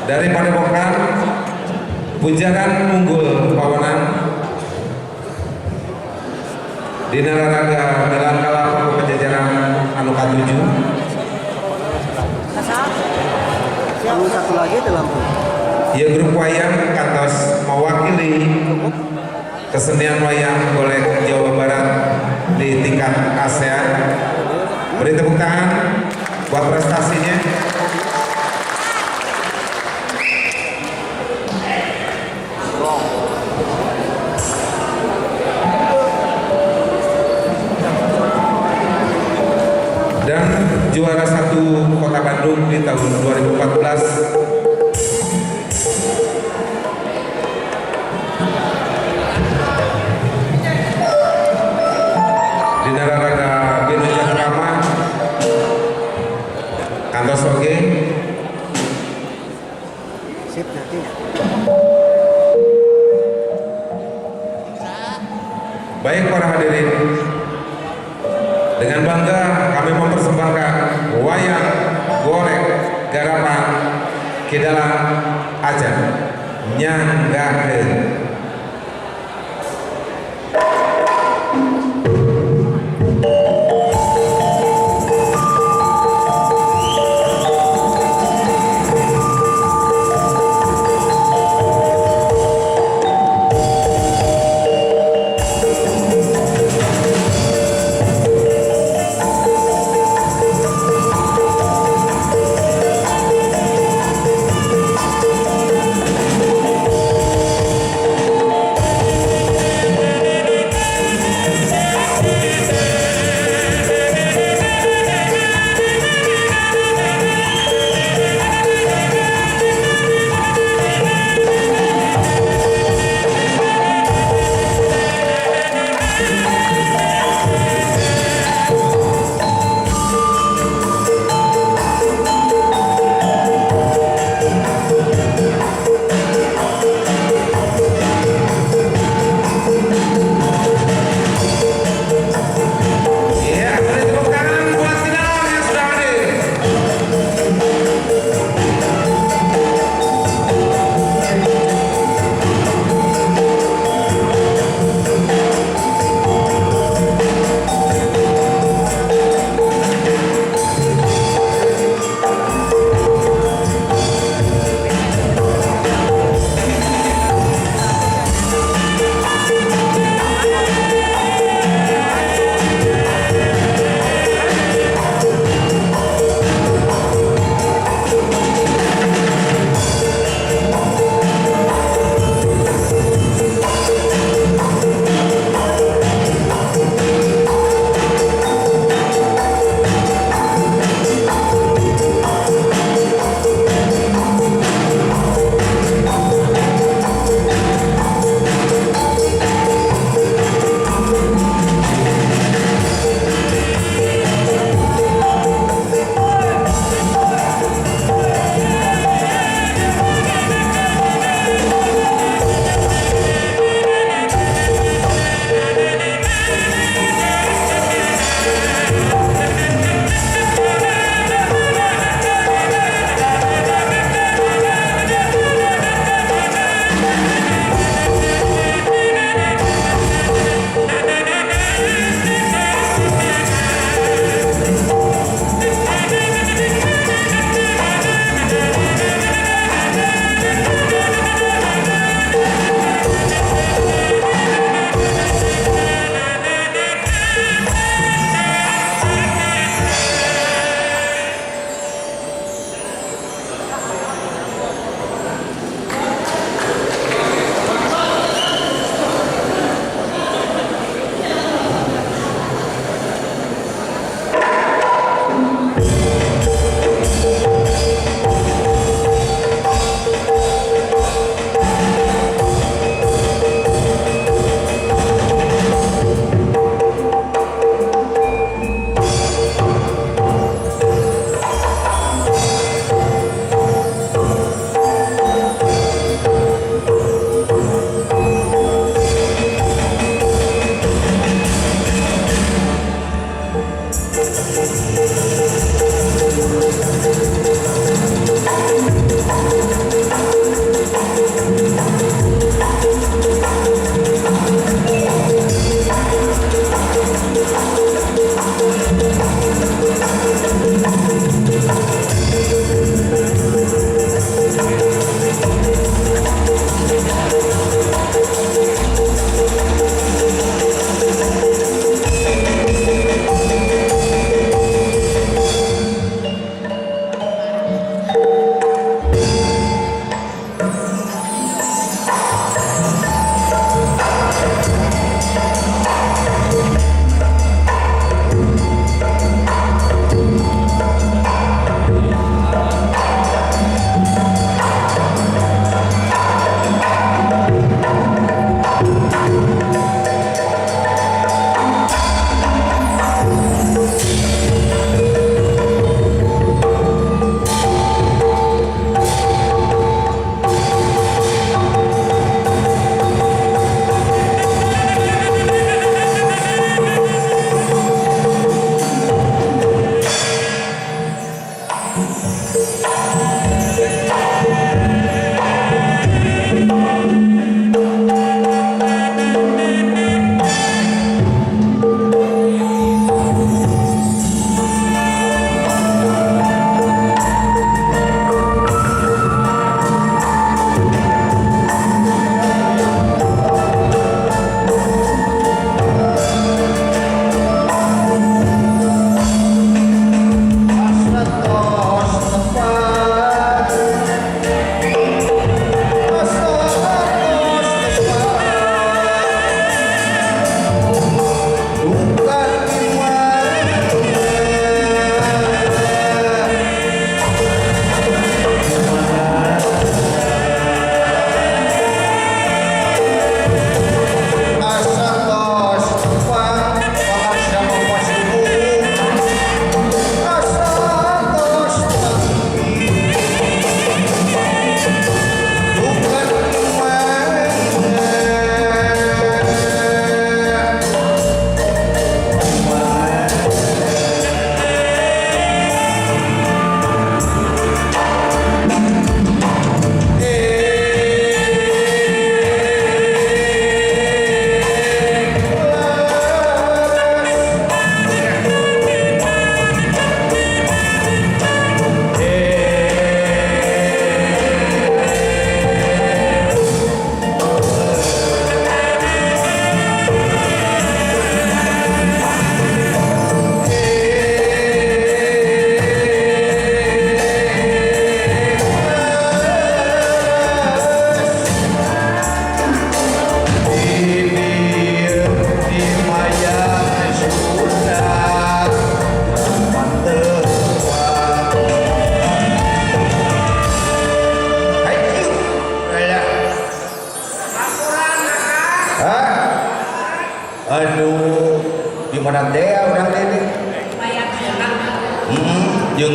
Dari Padepokan Pujakan Unggul Pawenang dina raraga Milangkala Paku Pajajaran anu katujuh. Perlu satu lagi itu lampu. Ieu grup wayang kantos mewakili kesenian wayang golek Jawa Barat di tingkat ASEAN. Beri tepuk tangan buat prestasinya. Dan juara 1 Kota Bandung di tahun 2014. Di Nararaga Binu Jakrama kantos oge. Sip nanti. Baik para hadirin, dengan bangga kami mempersembahkan wayang golek garapan Ki Dalang Ajan Nyanggakeun.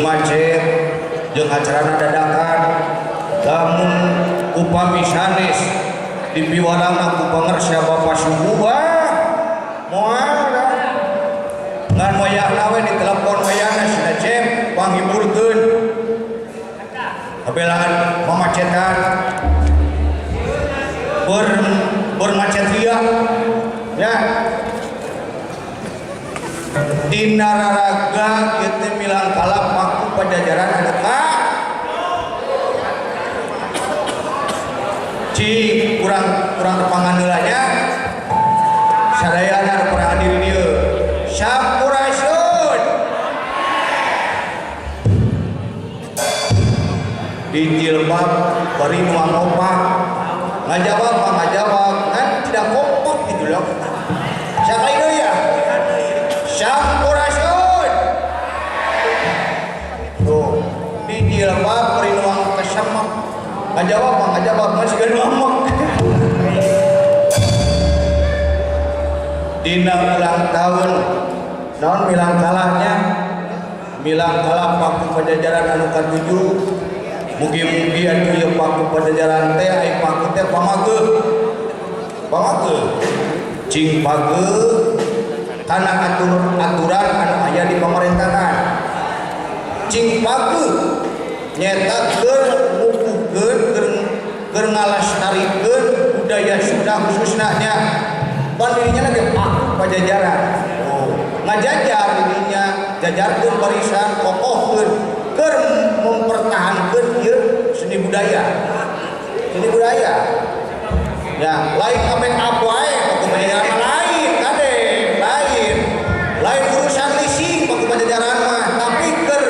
Jeung macet, jeung acarana dadakan. Lamun upami sanes dipiwarangna ku pangersa Bapak Subuh, wah moal ngan wayahna we ditelepon wayahna cenah Cep panghiburkeun. Kabelaan mamacetan bermacet ria ya. Dina raraga ieu teh milangkala Paku Pajajaran anu ka cik kurang tepangan heula nya sadayana anu pernah hadir dieu. Sampurasun. Di jilbab bari nuang opak ngajawab mah ngajawab kan tidak kompak gitu loh. Sakali deui ya. Sampurasun. Tuh di jilbab bari nuang kesemek ngajawab mah ngajawab kan siga nu amek. Dina ulang tahun naon milang kalahnya milang kalah Paku Pajajaran anu katujuh. Mugi-mugi atuh ieu Paku Pajajaran teh ai paku teh pamageuh. Pamageuh. Cing pageuh kana aturan anu aya di pamerintahan. Cing pageuh nyaeta keur mupuhkeun keur ngalastarikeun budaya Sunda khususna nya. Pan dirinya lagi Paku Pajajaran. Oh, ngajajar dirinya, jajarkeun barisan kokohkeun keur mempertahankeun ieu seni budaya. Seni budaya. Ya, lain kabeh up wae Paku Pajajaran lain kade, lain. Lain urusan leasing Paku Pajajaran mah, tapi keur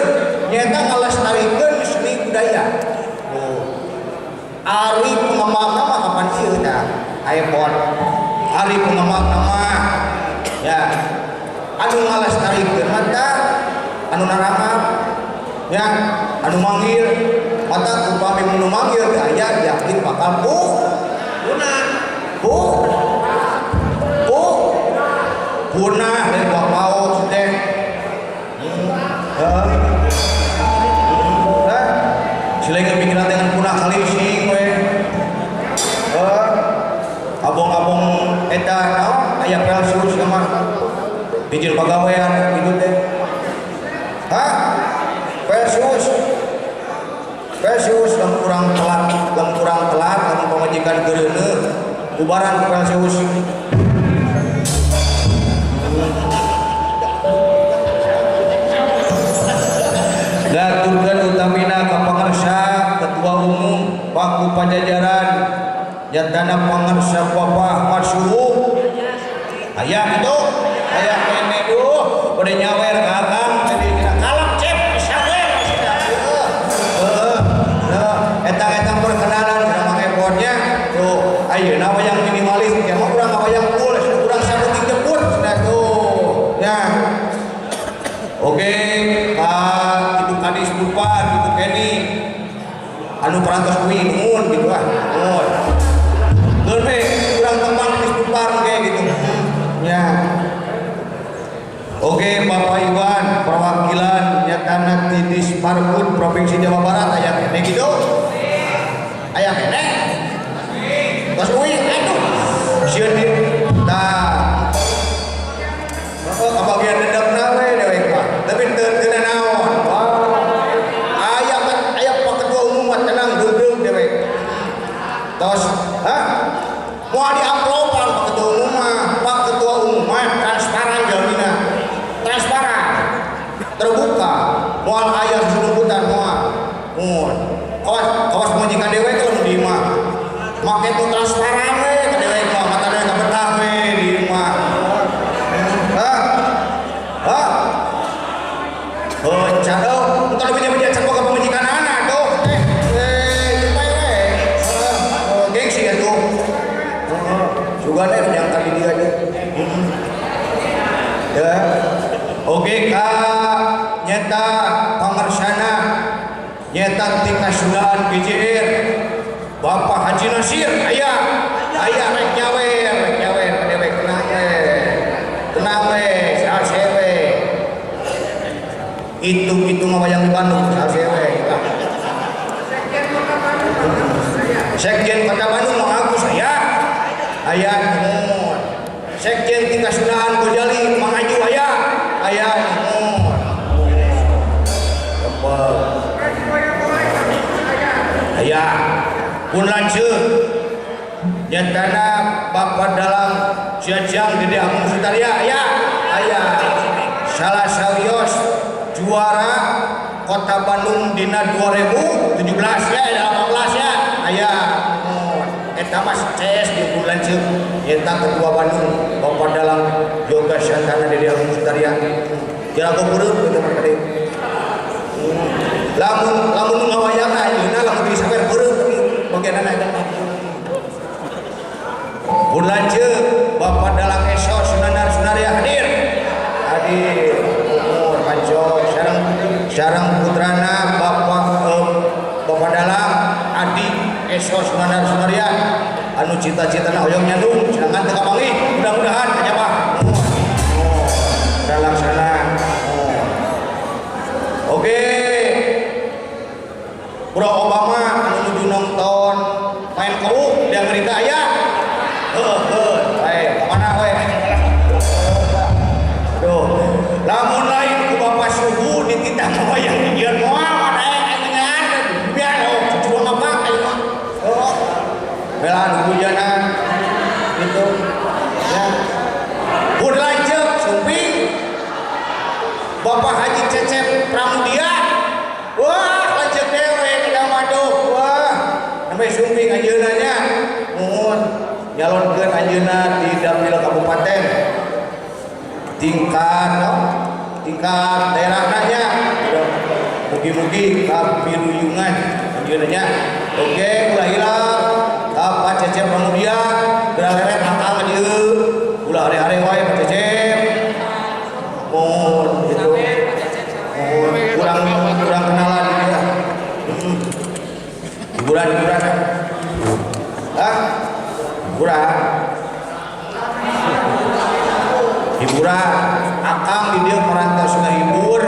nyaeta ngalestarikeun seni budaya. Oh. Ari pengembangna mah kapan ieu tah? iPhone. Ari pengembangna mah ya anu ngalestarikeun mah tah anu narangap ya anu manggil mata upami nu manggil teh aya yakin bakal punah punah dari buah pauk teh. Heeh. Sileng pikiran dengan punah kali sing we. Abong-abong eta naon aya pelsus mah dijil pagawean gitu teh. Hah? Pelsus. Pelsus lamun kurang telat lamun pamajikan geureuneuh bubaran ku pelsus. Ngaturkeun utamina ka pangersa Ketua Umum Paku Pajajaran nyatana pangersa Bapak Masuk aya kitu aya kene duh bade nyawer ka akang jadi kalap Cep sawer heeh eta-eta perkenalan kana make nya tuh ayeuna wayang minimalis ya mah urang wayang full urang sabuting jemput cenah tuh ya. Oke, Pak Ibu Kadis Bupati, Ibu Kenny anu parantos kuwi nuhun gitu ah. Nuhun. Geus we urang tembang Kadis Bupar kayak gitu. Ya. Oke, Bapak Iwan, perwakilan nyatana ti Disparpun Provinsi Jawa Barat aya kene gitu. Aya kene. Tos uwi aduh. Sieun di tah. Heeh, kabagian dedepna we dewek mah. Tapi teu naon. Wah. Aya aya Pak Ketua Umum mah tenang deudeuh dewek. Tos, hah? Moal diamplopan Pak Ketua Umum mah. Pak Ketua Umum mah transparan jamina. Transparan. Terbuka. Moal aya susulumputan moal. Mun. Kawas pamajikan dewek lamun di imah. Make tu transparan we ka dewek mah, mata dewek kabetah we di imah. Hah? Hah? Oh, cado, entar beja-beja can boga pamajikan anak tuh. Jumpai we. Gengsi atuh. Heeh. Sugan deh yang kali dia aja. Ya. Oke, ka nyata pangersana nyata ti Kasundaan BJR Bapak Haji Nasir aya aya rek nyawer dewek tenang we tenang we saha we. Itu-itu ngawayang di Bandung sasewe. Sekjen Kota Bandung Mang Agus aya. Aya nuhun. Sekjen tingkat Sundaan Gojali Mang Aju aya. Aya nuhun. Tepek. Aya. Pun lanceuk. Nyatana Bapak Dalang Ciaciang Dede Agung Sutarya aya. Aya. Salah sawios juara Kota Bandung dina 2017 ya 18 ya. Aya. Eta mah CS di bulan lanceuk eta ketua Bandung Bapak Dalang Yoga Santana Dede Agung Sutarya. Jarago beureum kitu mah tadi. Lamun lamun nu ngawayangna ayeuna lamun disawer beureum tapi bagianna eta mah. Pun lanceuk Bapak Dalang Eso Sunanar Sunarya hadir. Hadir. Umur pancok sareng sareng putrana Bapak Bapak Dalang Adi Eso Sunanar Sunarya anu cita-citana hoyong nyandung sedangkan teu kapanggih mudah-mudahan kajabah. Oh, laksana. Oh. Oke. Bro Obama anu nuju nonton main keruk di Amerika aya. Heuh heuh, bae ka mana we? Aduh, lamun lain ku Bapak Suhu dititah ngawayang di dieu moal mah daek aing biar oh cucu apa aing mah. Oh. Belaan hujanan gitu. Ya. Pun lanceuk sumping Bapak Haji Cecep Pramudia. Wah, lanceuk dewe kita mah. Wah, namanya sumping anjeunna nya. Nuhun nyalonkeun anjeunna di dapil kabupaten tingkat no? Tingkat daerahna nya. Mugi-mugi kapiruyungan anjeunna nya. Oke, ulah hilap Bapak Cecep Pramudia geura leret akang dieu. Ulah hare-hare wae Pak Cecep. Mohon gitu. Mohon kurang kurang kenalan gitu ya. Hiburan hiburan. Hah? Hiburan. Hiburan. Akang di dieu parantos ngahibur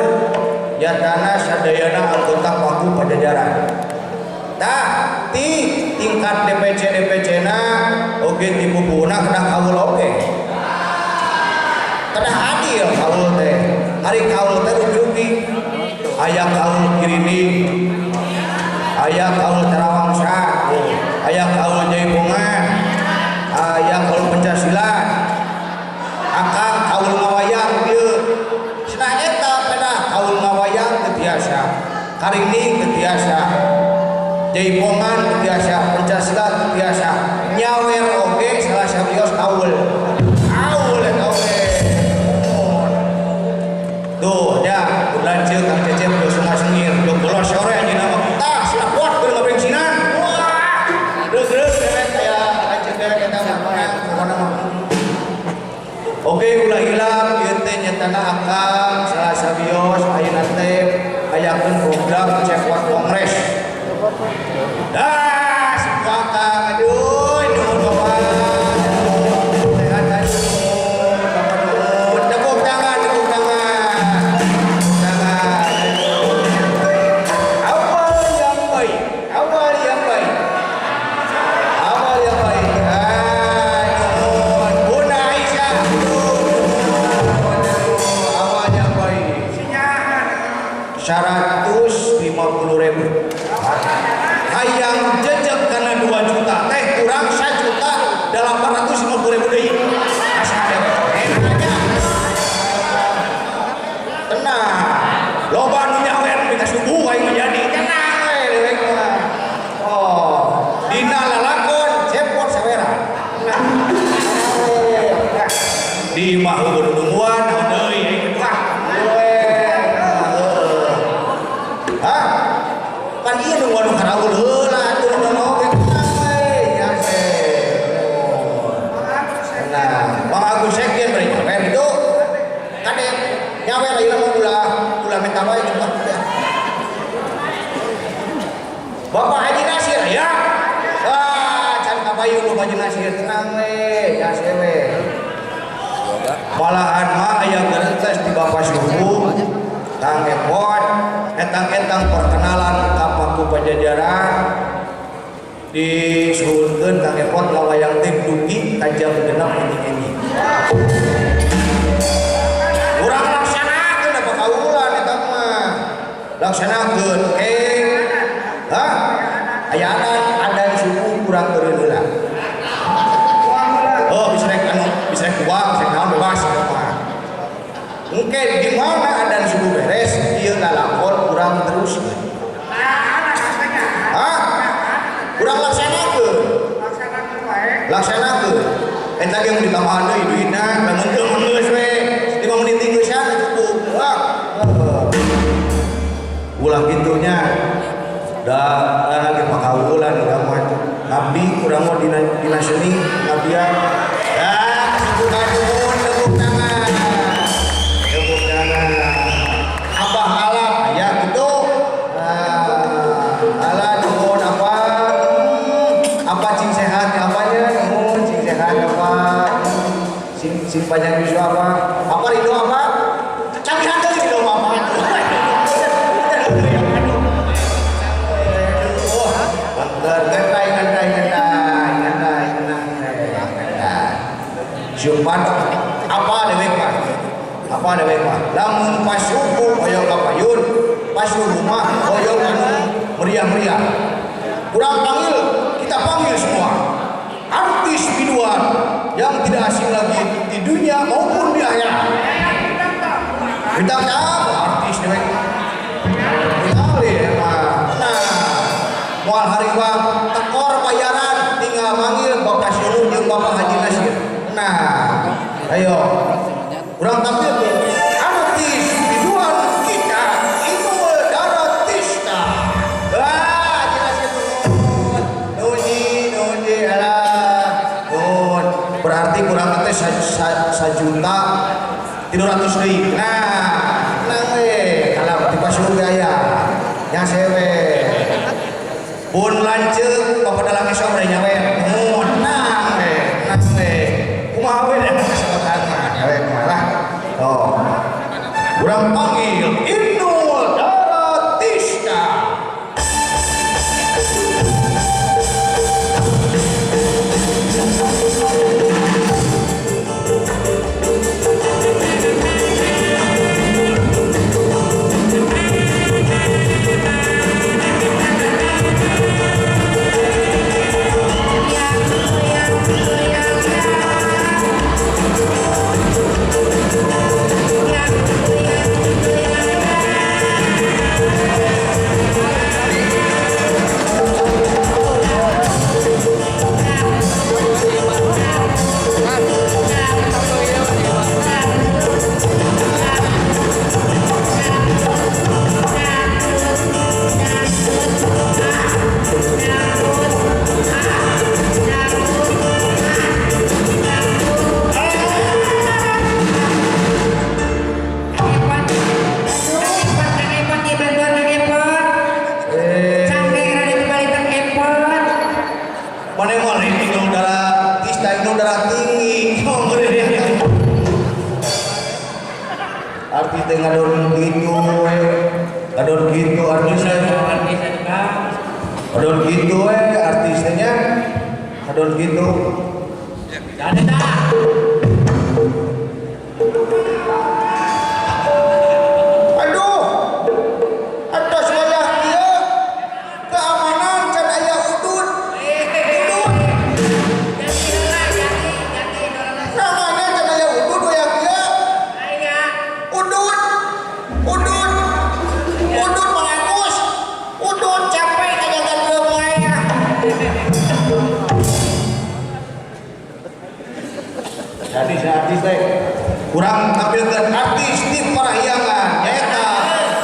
nyatana sadayana anggota Paku Pajajaran. Tah, ti tingkat DPC DPC na oge ti bubuhna kedah kaul oge. Kedah adil kaul teh. Hari kaul teh rujuki. Aya kaul Kirining, aya kaul Tarawangsa, aya kaul Jaipongan, aya kaul Pancasila, akang kaul ngawayang ieu. Cenah eta pedah kaul ngawayang teu biasa, Karining teu biasa, Jaipongan teu biasa, Pancasila teu biasa, nyawer oge salah sawios kaul. Kaul eta oge. Tuh, ya, lanceuk Kang Cecep geus sengir, geus bolos sore anjeunna mah. Tah, siap buat keur ngabensinan. Wah, reug-reug dewek aya lanceuk dewek eta mah pokona mah. Oke, ulah hilap ieu teh nyatana akang salah sawios ayeuna teh ayakeun program Cepot Kongres. Dah, sepakat aduh, nuhun Bapak. Sehat aduh, Bapak nuhun. Tepuk tangan, tepuk tangan. Tepuk tangan. Awal yang baik, awal yang baik. Awal yang baik. Ah, nuhun. Bunda Aisyah. Nuhun. Awal yang baik. 150.000. Hayang jejak karena 2 juta teh kurang 1.850.000 deui. Asa enak aja. Tenang. Loba nu nyawer nepi ka subuh aing mah jadi. Tenang we dewek mah. Oh, dina lalakon cepot sawera. Tenang. Di imah eueuh nungguan naon deui aing mah. Hah? Kan ieu nu waduh karaul heula atuh nu oge tenang we nyampe. Nah, Mang Agus Sekjen bari nyawer itu. Kade nyawer ayeuna mah ulah ulah minta wae cuma. Bapak Haji Nasir ya. Wah, can kabayun Bapak Haji Nasir tenang we, jase we. Malahan mah aya gerentes di Bapak Suhu. Kang Epot etang-etang perkenalan ka Paku Pajajaran disuhunkeun Kang Epot lawayang teh dugi ka jam 6 ini. Urang laksanakeun apa kaulan eta mah. Laksanakeun hah? Aya adan subuh kurang eureun heula. Oh, bisa rek anu, bisa rek buang, bisa rek naon bebas eta mah. Engke di mana adan subuh beres, ieu lalakon kurang teruskeun. Hah? Kurang laksanakeun. Laksanakeun. Eta ge mun ditambahan deui duitna, lamun teu mah geus we. 5 menit geus cukup. Wah. Ulah kitunya. Da lagi pakawulan da mah abdi kurang mau dina seni abdian. Ya, kesukaan nuhun tepuk tangan. Tepuk tangan. Abah alam aya kitu. Nah, ala nuhun apa? Apa cing sehat apanya? Nuhun cing sehat apa? Sing panjang yuswa apa? Apa ridho apa? Canggihan deui ridho apa? Jumpan apa dewek mah? Apa dewek mah? Lamun pasuku hoyong ka payun, pasu rumah hoyong anu meriah-meriah. Kurang panggil, kita panggil semua. Artis biduan yang tidak asing lagi di dunia maupun di akhirat. Bintang tamu artis dewek. Tinggali emang. Nah, moal hariwang tekor bayaran tinggal manggil Bapak Syuruh jeung Bapak Haji Nasir. Nah, ayo kurang tampil artis biduan kita itu Daratista. Wah, Haji Nasir nuhun. Nuhun alah. Nuhun. Berarti kurang teh 1.300.000 deui. Nah, nang we kalau di pasur gaya nya sewe. Pun lanceuk bapak dalang esok bade nyawer. Nuhun, nang we, nang we. Kumaha we da kesempatan mah nyawer kumaha lah. Oh. Urang panggil Inul Daratista. Artis teh ngadon gitu we. Ngadon gitu artis teh. Ngadon gitu we artis teh nya. Ngadon gitu. Aduh. Atos wayah kieu keamanan can aya udud. Udud. Namanya can aya udud wayah kieu. Udud. Udud. Udud mengakus. Udud capek kajagan gemoy. Jadi si artis teh kurang tampilkan artis di Parahyangan nyaeta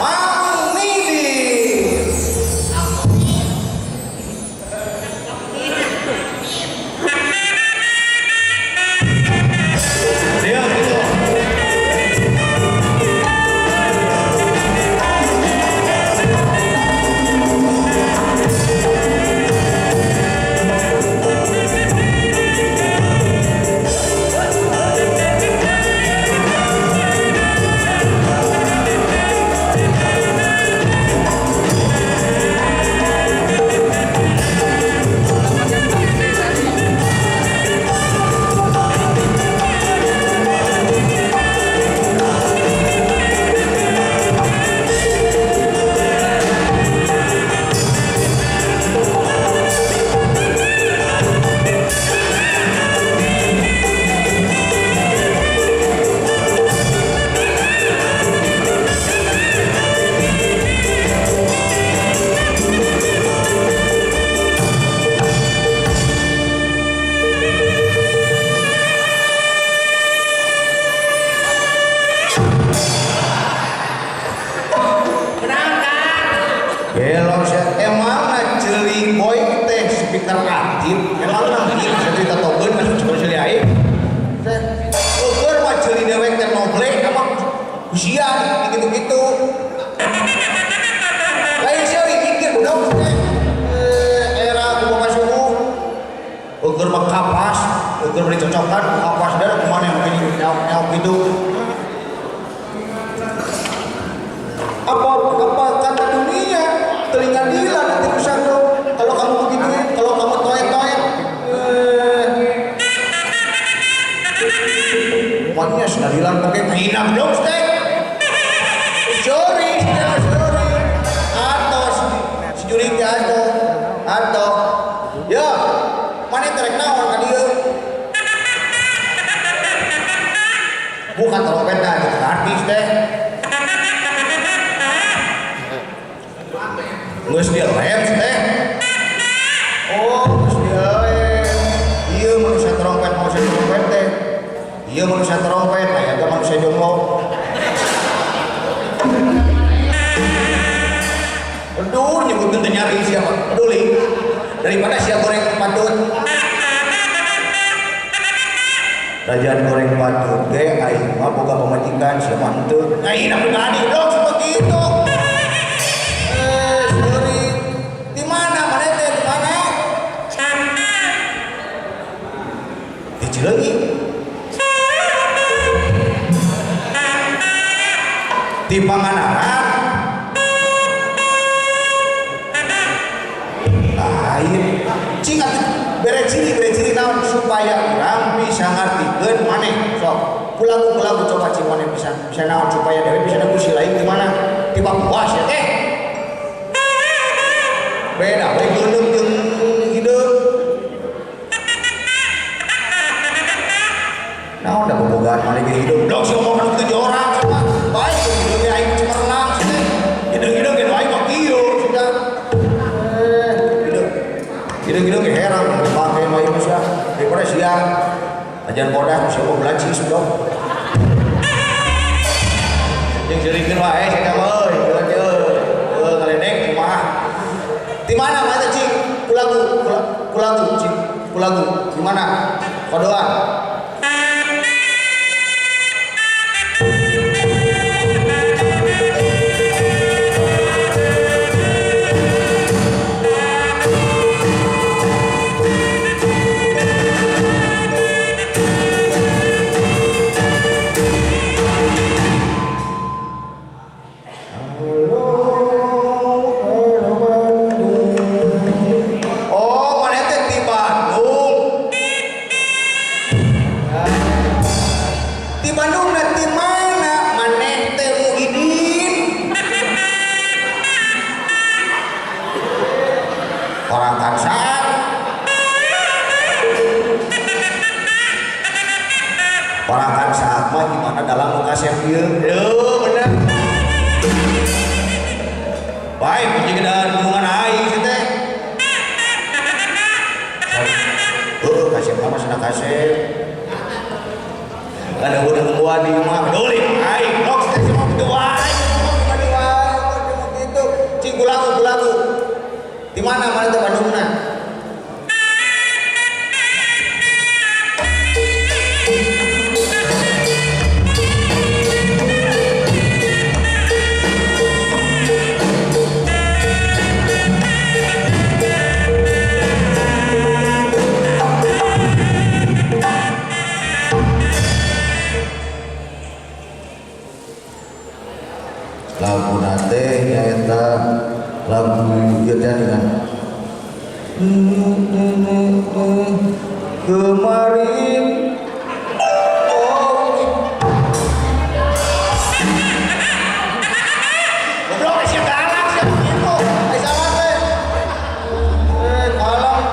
Mang Midi. Dia gitu. Bilang pakai hina blok teh. Sorry, sorry. Atau si jurig teh atau ya, mana terek naon ka dieu? Bukan trompet dah, itu artis teh. Geus dilem teh. Oh, geus dilem. Ieu manusia trompet teh. Ieu manusia trompet, aya ge manusia jomblo. Aduh, nyebutkeun teh nyari siapa? Peduli. Daripada sia goreng patut. Rajaan goreng patut ge aing mah boga pamajikan sia mah henteu. Aing pribadi dong seperti itu. Sorry. Di mana mana teh? Di mana? Di Cileunyi. Di Pangandaran. Lain. Cing atuh bere ciri naon supaya urang bisa ngartikeun maneh. Sok, kulagu coba cing maneh bisa naon supaya dewe bisa negusi lain di mana? Di Papua sia teh. Beda we geuneuh jeung hideung. Naon da bobogaan maneh ge hideung. Dok si omongan kitu jorang sama. Baik hideung ge aing cemerlang sia teh. Hideung-hideung ge aing mah kieu sia. Hideung-hideung ge herang pake mah ieu sia. Daripada sia ajan bodas sia mah belacis dok. Jeung seurikeun wae sia mah euy, euy. Heuh ngaledek kumaha. Di mana mana cing? Kulagu cing. Kulagu di mana? Kodoan. Lagu nate nyaeta lagu ieu teh dengan kemarin oh goblok sia galak sia begitu ai salah teh galak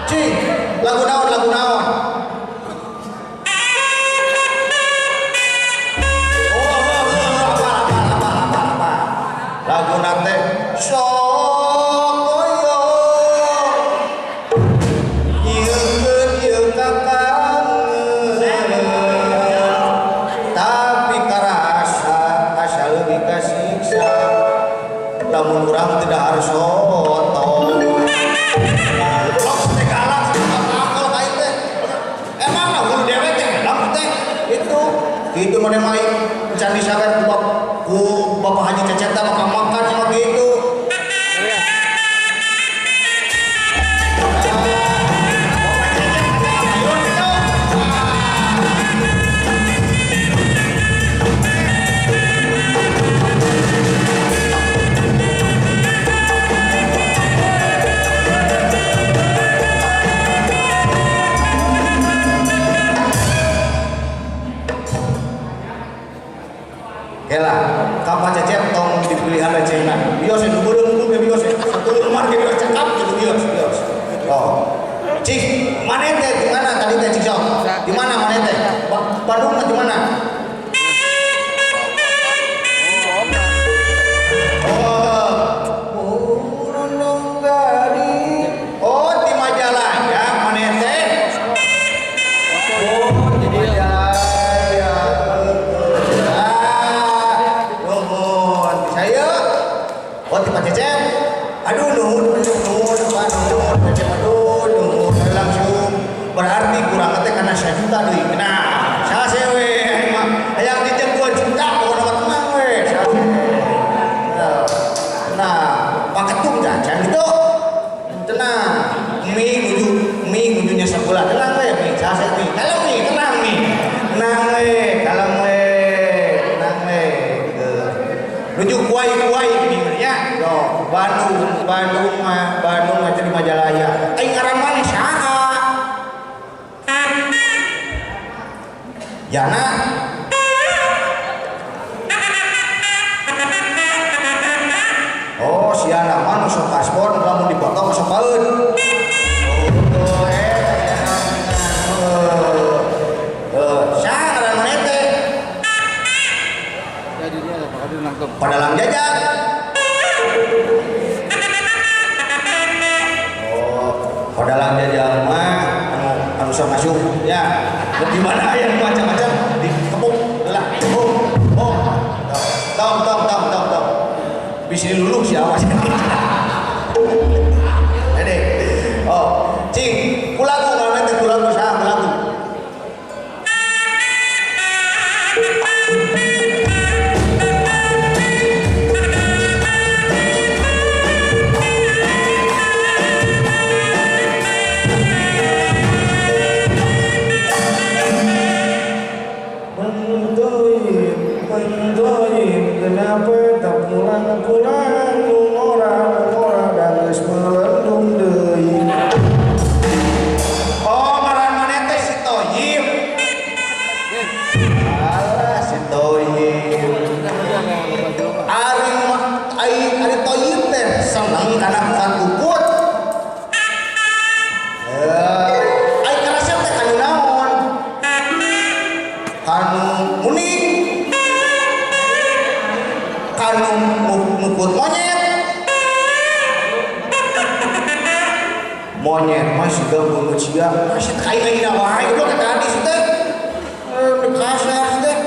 cing lagu naon lagu nate sok koyo nyieun ieu kakangen Yos, yos. Oh. Cik, mana teh di mana tadi teh cik sok? Di mana mana teh? Bandung di mana? Oh, burung gading. Oh, di Majalaya mana teh? Oh, di Majalaya. Ah, nuhun. Saya. Oh, di Pak Cecep. Aduh, nuhun, nuhun, apa nuhun, Cecep, aduh, nuhun. Langsung berarti kurang teh karena 1 juta deui. Nah, sase we mah hayang dijep 2 juta pokokna mah tenang we. Sase. Nah, Pak Ketum jajan gitu. Tenang. Mie nuju mie nujunya sekolah tenang we mie sase mie. Kalem mie, tenang mie. Tenang we, kalem we. Tenang we. Gitu. Nuju kuai-kuai mie nya. Yo, Bandung, Bandung mah, Bandung mah di Majalaya. Aing ngaran maneh saha? Yana. Oh, si Yana mah nu sok paspor lamun dipotong sok paeun. Oh, saha ngaran maneh teh? Jadi dia Pak Kadir nangkep. Padalang jajak. Oh, padalang jajak mah anu anu sok masuk ya. Di mana aya macam-macam dikepuk lah, tepuk. Oh. Tong tong tong tong tong. Bisa diluluh si awas. Jadi, oh, cing, kulagu ngaranna teh kulagu saha kulagu? Mentoib, kenapa tak pulang-pulang? Ngora, dan geus melendung deui. Oh, ngaran maneh teh si Toyib. Alah, si Toyib. Ari ari ari Toyib teh seneng kana bukan kukut. Eh, ai karasep teh kanu naon? Kanu muning. Kanu mukut monyet. Monyet mah siga beungeut sia. Kasih kai aing wae goblok eta hadis teh. Eh, kasar teh.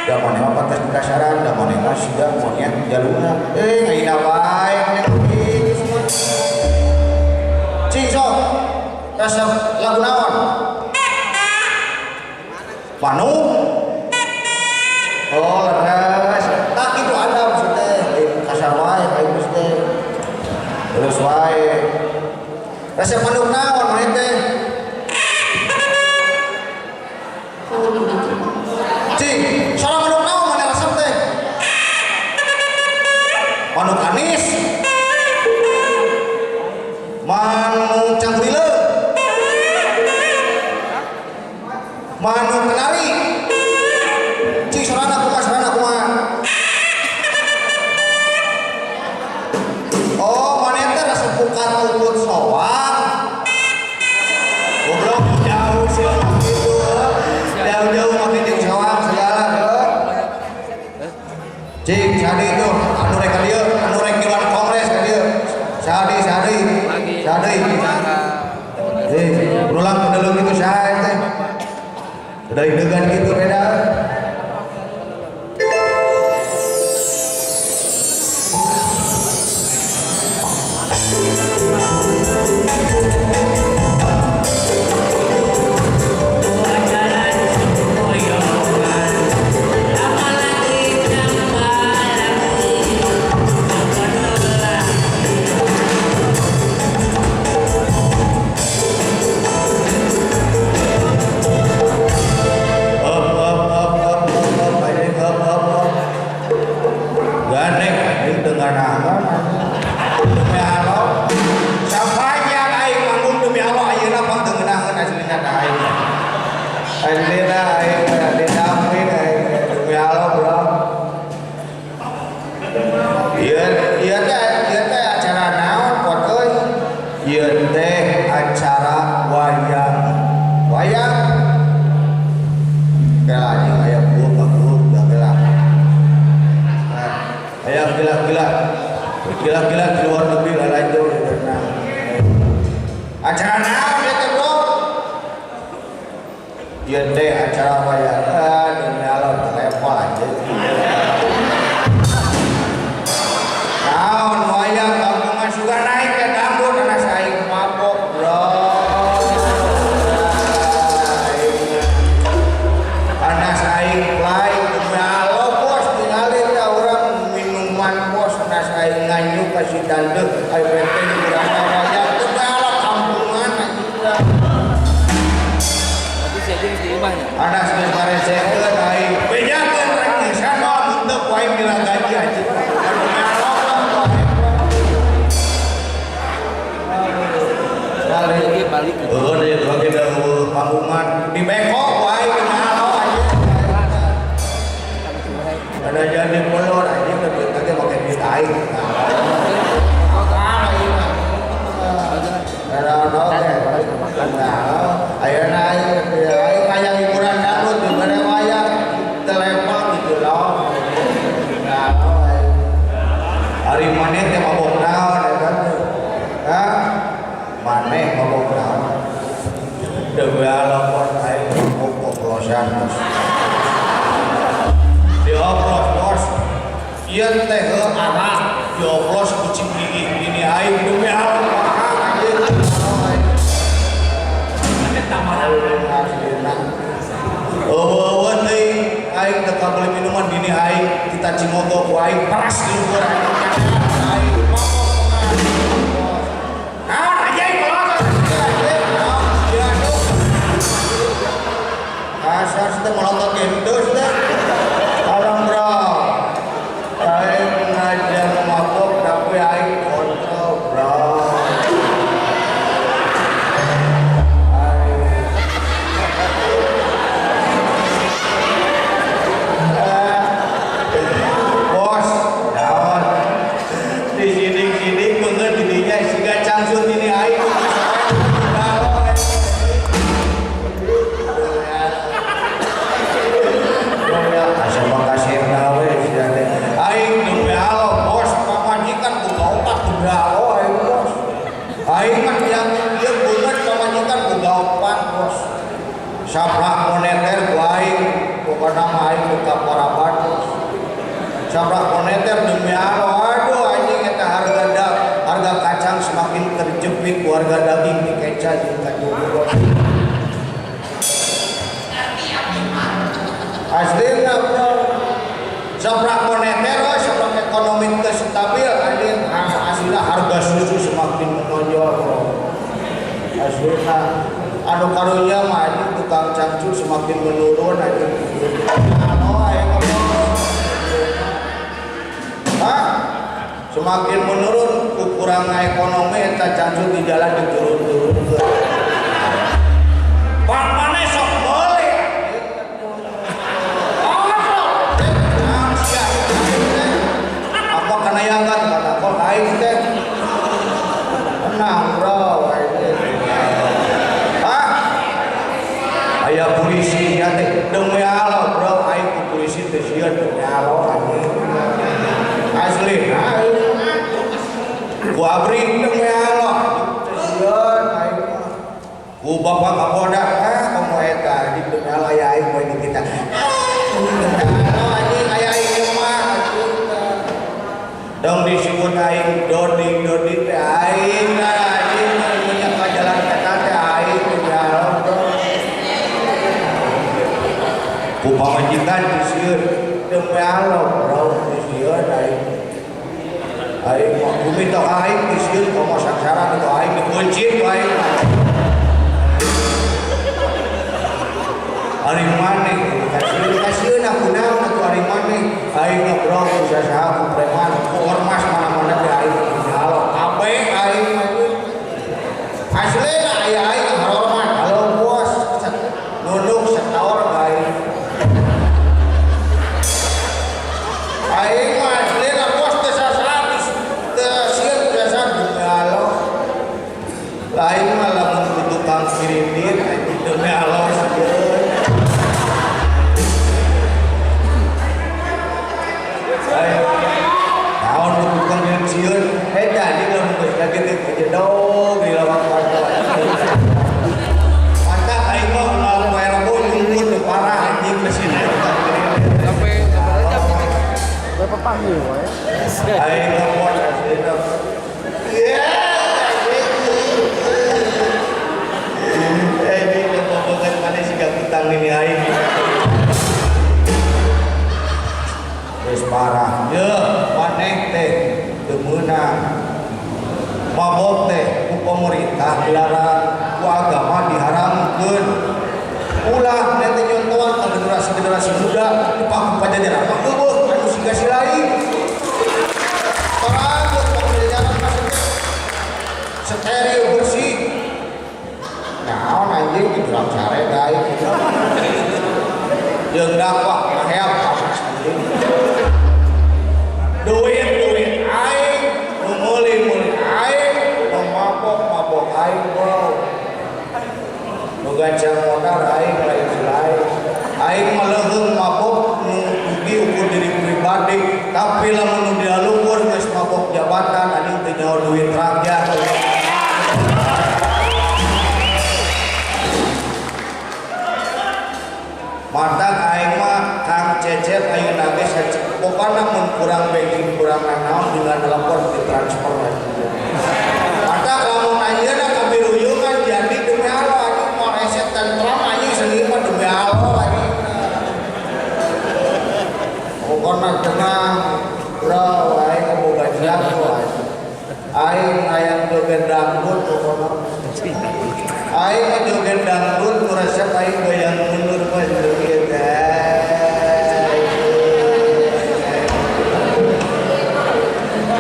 Da maneh mah pantas dikasaran, da maneh mah siga monyet jaluna. Eh, aing wae monyet kitu semua. Cing sok. Resep lagu naon? Manuk. Oh, leres. Tak itu ada maksudnya. Kasar wae aing geus teh. Terus wae. Resep manuk naon maneh teh? Cing, suara manuk naon maneh resep teh? Manuk anis. Manuk cangkrile. Manuk kenari. Cing, sorana kumaha, sorana kumaha? Oh, maneh teh resep bukan ukut soang. Goblok jauh sih gitu. Jauh-jauh makin jeung soang segala heuh. Cing, sadi itu anu rek ka dieu, anu rek ngiluan kongres ka dieu. Sadi, sadi. Sadi. Eh, ulang pendelung itu saha teh. Udah degan gitu beda. Gila-gila di luar negeri lalajo berenang. Acara naon ieu teh, Bro? Ieu teh acara wayang demi Allah telepon aja. Naon wayang kampungan suka naik ke dangdut anak aing mabok, Bro. Anak aing fly demi Allah bos tingali teh urang minuman bos anak aing nganjuk ka si dangdut aing penting urang wayang demi Allah kampungan anjing urang. Tapi si Ajeng di imahnya. Anak geus baresekeun aing bejakeun rek ngeusan moal henteu ku aing bilang gaji anjing. Lagi balik ke. Heuh deui lagi da panggungan di beko ku aing demi Allah anjing. Ada jadi molor anjing da duit teh make duit aing. Apa aing mah? Ayeuna aing hayang hiburan dangdut dibere wayang telepon gitu loh. Nah, ari maneh teh mabok naon eta teh? Hah? Maneh mabok naon? Demi Allah bos aing mabok oplosan bos. Dioplos bos. Ieu teh heuh arak dioplos kucing gigi ini aing demi Allah mahal anjing. Eueuh teuing aing teu kabeli minuman dini aing kita cimogo ku aing peras di luhur aing. Aing mabok kumaha. Naon anjing melotot anjing naon sia tuh. Kasar teh melotot gendus teh. Orang bro. Aing ngajar mabok tapi aing kontrol bro. Bos, naon? Di sini-sini beungeut di dinya siga cangcut ini aing aing demi Allah bos pamajikan boga opat demi Allah aing bos. Aing mah yang ieu beungeut pamajikan boga opat bos. Sabrah moneter ku aing pokona mah aing buka paraban bos. Sabrah moneter demi Allah aduh anjing eta harga kacang semakin terjepit ku harga daging di keca jeung ka bos. Aslina bro. Sabrah moneter we sabrah ekonomi teu stabil anjing aslina harga susu semakin menonjol bro. Aslina anu karunya mah anjing tukang cangcut semakin menurun anjing. Anu aing mah. Hah? Semakin menurun kurangna ekonomi eta cangcut di jalan diturun-turunkeun. Pan maneh sok meuli. Apa kanayangan kata kok aing teh. Tenang bro aing teh. Hah? Aya polisi ya teh demi Allah bro aing ku polisi teh sieun demi Allah anjing. Asli aing ku abri demi Allah teh sieun aing mah. Ku bapak Kapolda ah komo eta anjing demi Allah ya aing moe di kita. Demi Allah anjing aya aing mah. Dong disebut aing dodi dodi teh aing lah anjing punya ka jalan eta teh aing demi Allah. Ku pamajikan disieun demi Allah bro disieun aing. Aing mah bumi tok aing disieun komo sangsara tok aing dikuncit ku aing. Ari maneh kasieun kasieun aku naon atuh ari maneh aing mah bro ku sasaha ku preman ku ormas mana-mana teh aing demi Allah kabeh aing mah asli aya aing hormat halo bos nunduk setaur aing. Aing mah asli bos teu sasaha teu sieun teu sasaha demi Allah. Lain mah lamun ku tukang kredit anjing demi Allah sieun. Ayo. Mabok teh ku pemerintah dilarang, ku agama diharamkeun. Ulah nanti nyontohan ke generasi-generasi muda di Paku Pajajaran mah eueuh anu siga si lain. Terang Paku Pajajaran mah steril bersih. Naon anjing di jurang sare daek gitu. Jeung dakwah ngaheap anjing. Duit aing, nu meuli aing, nu mabok aing bro. Nu gancang modal aing lain si lain. Aing mah leuheung mabok nu rugi ukur diri pribadi, tapi lamun nu dialuhur geus mabok jabatan anjing teu nyaho duit rakyat. Mata aing mah Kang Cecep ayeuna ge pokona mun kurang bensin kurang nanaon dengan telepon ditransfer lagi. Mata lamun ayeuna kabiruyungan jadi demi Allah anjing moal reset tentram anjing seni mah demi Allah anjing. Pokona tenang bro aing boga jago anjing. Aing hayang joget dangdut pokona. Aing mah joget dangdut ku resep aing goyang mundur mah joget.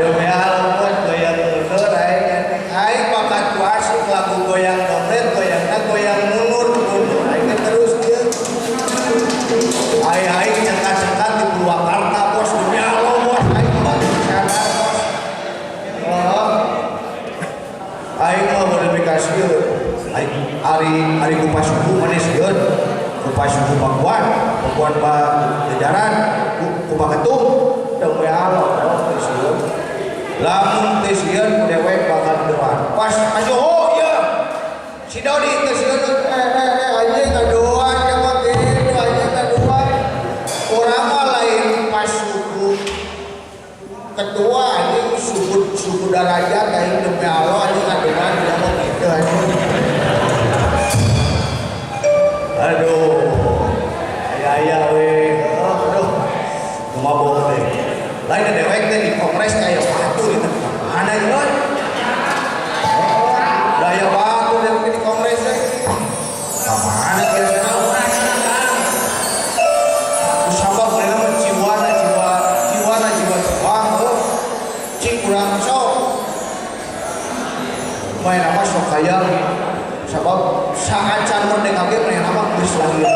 Demi Allah goyang mundur aing aing bakat ku asik lagu goyang dompet goyangna goyang mundur mundur aing terus kieu. Aing aing cengkat-cengkat di Purwakarta bos demi Allah bos aing mah sadar bos. Aing mah modifikasi ari ari kupas suku manis sieun kupas suku Pakuan Pakuan Pajajaran kupa ketum demi Allah teu sieun lamun teu sieun dewek bakal depan pas ajoho ieu si Dodi teu sieun anjing ngadoan ka kitu anjing ngadoan urang mah lain pas suku ketua anjing suku darajat aing demi Allah anjing ngadoan dia mah kitu anjing. Aduh, aya-aya we, aduh, mabok teh. Lain dewek teh di kongres aya batu di mana ieu? Da aya batu dewek di kongres teh. Ka mana biasana? Sabab mereka mah jiwana jiwa jiwana jiwa juang heuh. Cing urang sok. Main apa sok hayang. Sabab saacan merdeka ge manehna mah geus lahir.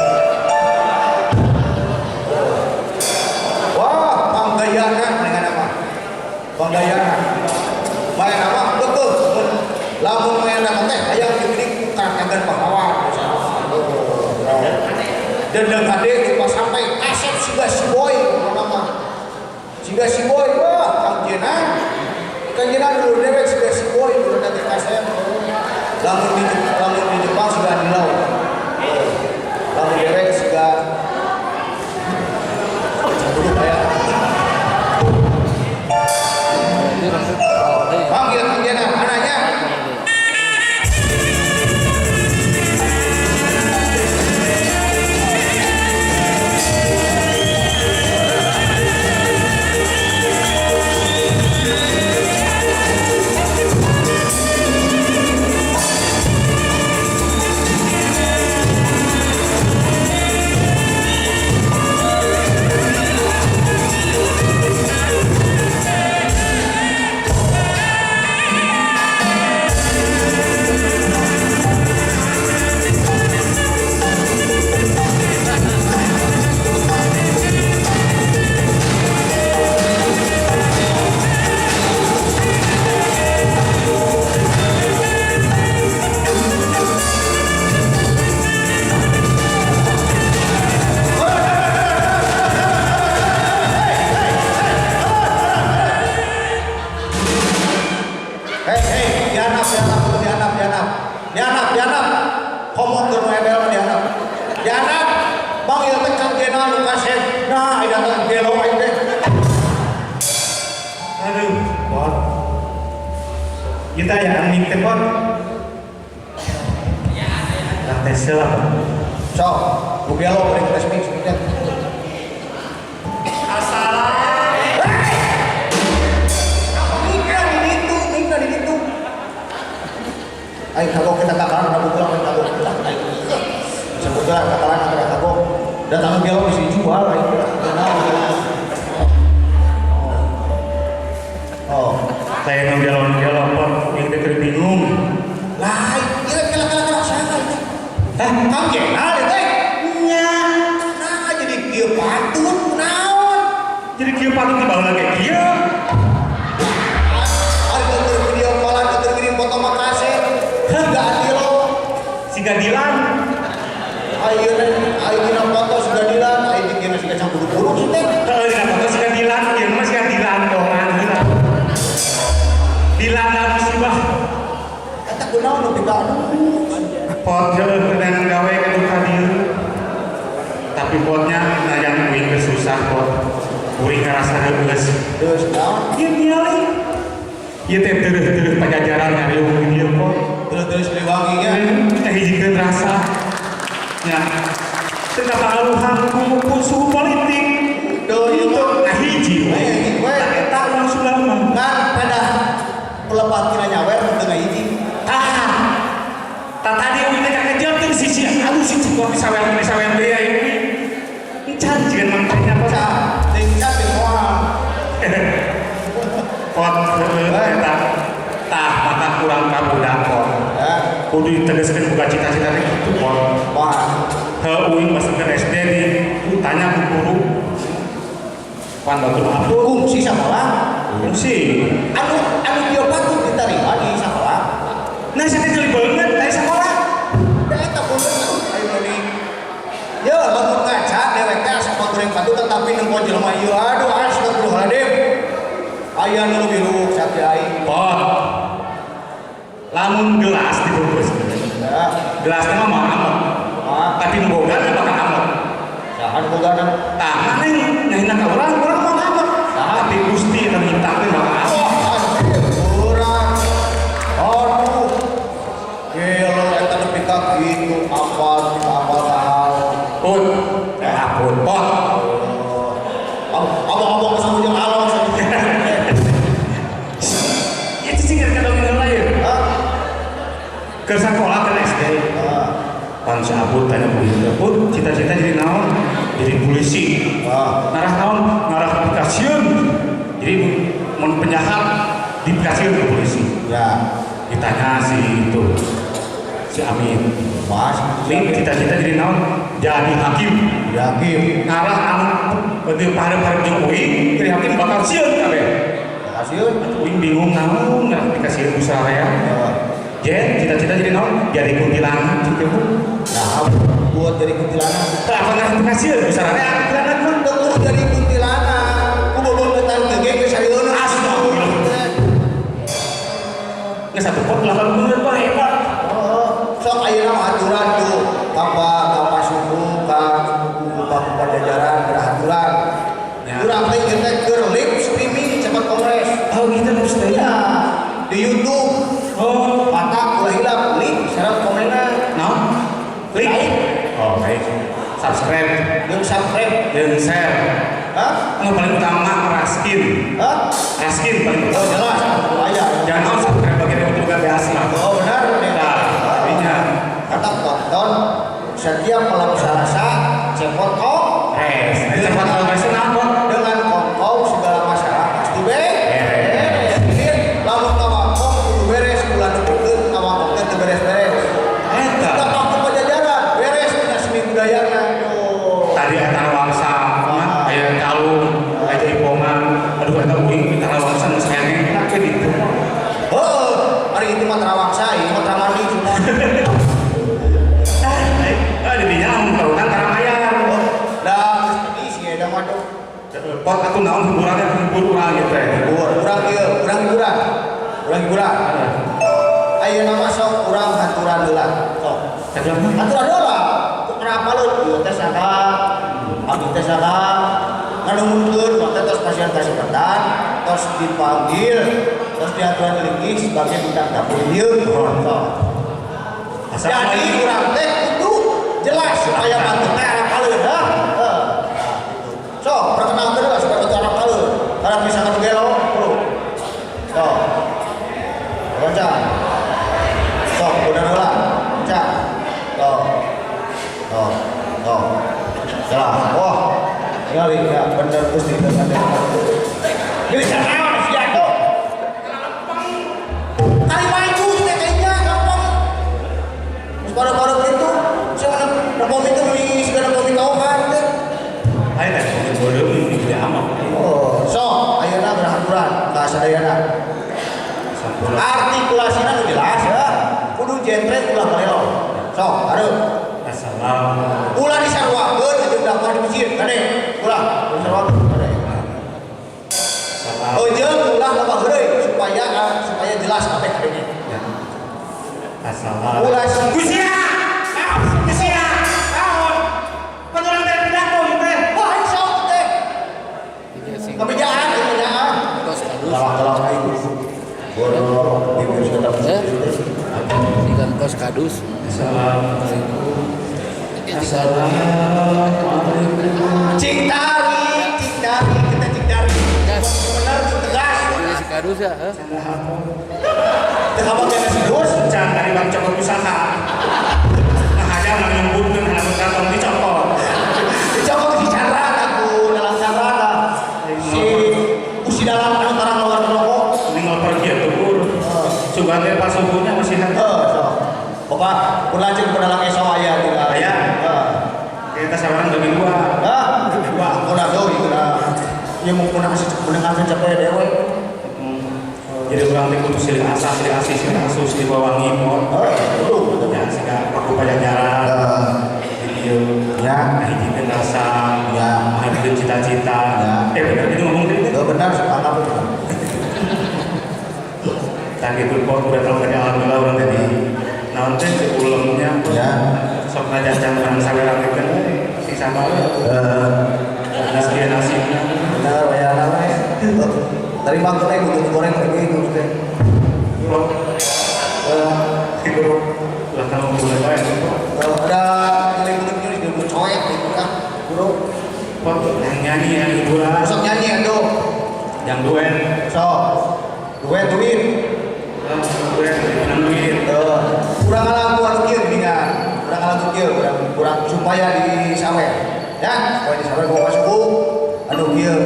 Wah, panggayana manehna mah. Panggayana. Manehna mah betul lamun manehna teh hayang diberi ku karakter pahlawan. Dendeng kade lupa sampai kasep siga si boy pokona mah. Siga si boy wah Kang Jenan. Kang Jenan dulu dewek siga si boy dulu teh kasep. Lamun di Jepang sudah dilau. Lamun dewek sudah dulu kayak panggil Kang Jenan anaknya. Dianap, komo keur nu ebel mah dianap. Dianap, panggil teh Kang Jenal nu kasep. Nah, aya datang gelo aing teh. Aduh, Pon. Kita ya mic teh, Pon. Lah tes lah, Pon. Sok, bu gelo bari tes mic teh. Assalam. Mikna di ditu, mikna di ditu. nu gelo bisa dijual aing. Oh. Saya nu gelo-gelo pot yang teh keur bingung. Lah, kira kira kira kira saha itu? Hah? Kang Jenal teh. Nya. Nah, jadi kieu patut naon? Jadi kieu patut di baheula ge kieu. Ari keur video callan, keur ngirim foto mah kaset. Siga Adilo. Siga Dilan. Ayeuna ayeuna foto siga Dilan, ayeuna dikira siga cangkuru-kuru sih teh. Heeh, dina foto siga Dilan, ieu mah siga Dilan doangan heula. Dilan lah musibah. Eta kunaon nu tiga aduh. Pot heueuh kedangan gawe ka ka dieu. Tapi potnya najan uing geus susah pot. Kuring ngarasa geus. Geus naon? Ieu ningali. Ieu teh teureun-teureun Pajajaran ngariung di dieu pot. Terus-terus Siliwangi nya. Ngahijikeun rasa. Nya. Teu kapangaruhan ku suhu politik. Duh, ieu mah. Ngahiji we. Ngahiji we. Tah eta urang Sunda mah. Ngan pada pelepat kira nyawer teu ngahiji. Tah. Tah tadi uing teh kakejeutkeun si aduh si cik sawer sawer deui aing. Encan jiga mantenya pot. Ca, teuing ca teu moal. Pot heueuh eta. Tah maka kurang ka budak pot. Ya, Kudu ditegaskeun buka cita-cita teh kitu pot. wah. Heuh uing masukkeun SD di tanya ku guru. Pan batur ampun. Kungsi sakola. Kungsi. Anu anu kieu patut diterima di sakola. Nah, saya teh jeli banget dari sekolah. Da eta bener ayo meni. Ya lamun ngaca dewek teh asa goreng patut tetapi nempo jelema ieu aduh astagfirullahaladzim. Aya nu leuwih ruk sapi aing. Pot. Lamun gelas dibungkus. Ya, Gelasnya mah mau amat. ah, Tapi nu boga teh bakal amat. saha nu bogana? Tah, mana nyahina ka urang, urang mau amat. Tapi Gusti anu nyiptakeun bakal amat. Wah, anjir, urang. Aduh. Gelo eta nepi ka kitu apal apal kahal. Put. Eh, ampun, pot. Abang-abang sama jeung alon. Ya cicing keur kadongeng heula ye. Hah? Keur sakola kan SD. Ah, Pan si Abud tanya ku ieu, "Put, cita-cita jadi naon?" Jadi polisi. Ah. Ngarah naon? Ngarah dikasieun. Jadi mun penjahat dikasieun ke polisi. Ya, Ditanya si itu si Amin. Mas, Ini cita-cita jadi naon? Jadi hakim. Hakim. Ngarah anu berarti parep-parep jeung uing, jadi hakim bakal sieun kabeh. Hasil. Uing bingung naon ngarah dikasieun ku sararea. Jen, cita-cita jadi naon? Jadi kuntilanak gitu. Nah, buat jadi kuntilanak. Tah apa ngarah dikasieun ku sararea kuntilanak mah? Teu kudu jadi kuntilanak. Ku bobongetan gege geus sarieun. Astagfirullah. Nggak satu pot lah bener Pak hebat. Oh, sok ayeuna mah aturan tuh. Kapa kapa suku ka suku ka Pajajaran beraturan. Ya. Urang teh ieu teh keur live streaming Cepot Kongres. Oh gitu maksudnya. Iya, di YouTube. Oh, Mata ulah hilap, link syarat komenan. naon? Link. Like. Oh, baik. Subscribe, Jeung subscribe. dan share. Hah? Anu paling utama raskin. Hah? Raskin paling Oh utama. jelas, aya. Jangan mau subscribe bagian itu juga biasa. Oh benar. Nah, artinya Tetap tonton setiap malam Selasa Cepot Kongres. res. Cepot Kongres itu naon? Dengan kongkow segala masalah pasti beres. Beres. Lamun kawangkong kudu beres ulah nepikeun kawangkong teh teu beres-beres. Eta. Kita Paku Pajajaran beres dina seni budayana. Tuh. Tadi eta wangsa, aya calung, aya jaipongan. Aduh eta uing tarawangsa nu sayang enak we ditu. Heeh, ari itu mah tarawangsa, ieu mah taramandi semua. Ah, di dinya lamun karutan taramayar. Dah geus tadi si eta mah tuh. Pot atuh naon hiburan yang hibur urang gitu ya. Hibur, urang ieu, urang hiburan. Urang hiburan. Ayeuna mah sok urang haturan heula. Sok. Haturan heula. Kenapa lu? Ieu teh saha? Abdi teh saha? Nganuhunkeun waktu tos pasien kasempatan, tos dipanggil, tos diaturan linggih sebagai bintang tamu dieu. Sok. Jadi urang teh kudu jelas supaya batur teh arah kaleun, hah? Heeh. Sok, perkenalkeun heula supaya batur arah kaleun. Karena misalkan gelo, bro. Sok. Baca. Sok, udah heula. Baca. Sok. Sok. Sok. Salah. Sadayana. Artikulasina nu jelas ya. Kudu jentre ulah balelo. Sok, hareup. Assalamualaikum. Ulah disaruakeun jeung dakwah di masjid, kade. Ulah disaruakeun kade. Salam. Oh, jeung ulah loba heureuy supaya supaya jelas apa kadenya. Ya. Assalamualaikum. Ulah Gusia! Gusia! Naon? Penyerang dari pidato ieu teh. Wah, insya Allah teh. Kebejaan, kebejaan. Galak-galak aing. Borok, bibir sudah Eh? Ikan kos kadus. Assalamualaikum. Assalamualaikum. Cing tarik, kita cing tarik. Gas. Bener, tegas. Ini si kadus ya, eh? Teu kamu teh nasi dus. Can dari bang cokot usaha. Nah aja menyebutkan anak kantong dicokot. Dicokot si Chandra aku dalam Chandra lah. Si usi dalam anu tarang luar rokok. Ninggal pergi ya tukur. Sugan teh pas subuhnya masih ada. Eh, so. Bapak, pun lanjut ke dalam esok aya tinggal. Aya. Heeh. Kita sawaran bagi dua. Hah? Wah, aku dah tuh gitu dah. Ya mau punah sih mendengar capek dewe. Jadi orang teh kudu silih asah, silih asih, silih asuh, silih bawangi mod. Oh, betul. Ya, sehingga paku pajajaran. Jadi ieu Ya. ngahijikeun rasa, Ya. ngahijikeun cita-cita. Ya. Eh bener itu ngomong tadi. Itu benar, sepakat betul. Tah gitu kok udah tahu tadi alhamdulillah urang tadi naon teh teu ulemnya. Ya. Sok ngajak urang saweran teh kan sing sabar. Eh, Rezeki nasibnya. benar, ya namanya. Terima kasih kudu goreng lagi itu teh. Kok Eh, ulah tahu mulai bae kok. ada nilai kudu ini di coet gitu kan. Bro, Kok yang nyanyi yang hiburan, besok nyanyi aduh. yang duet, Sok. Duet duit. duet menang duit. Eh, kurang lagu anu kieu geuningan. Kurang lagu kieu, kurang kurang supaya disawer. Ya, supaya disawer bawa suku anu kieu.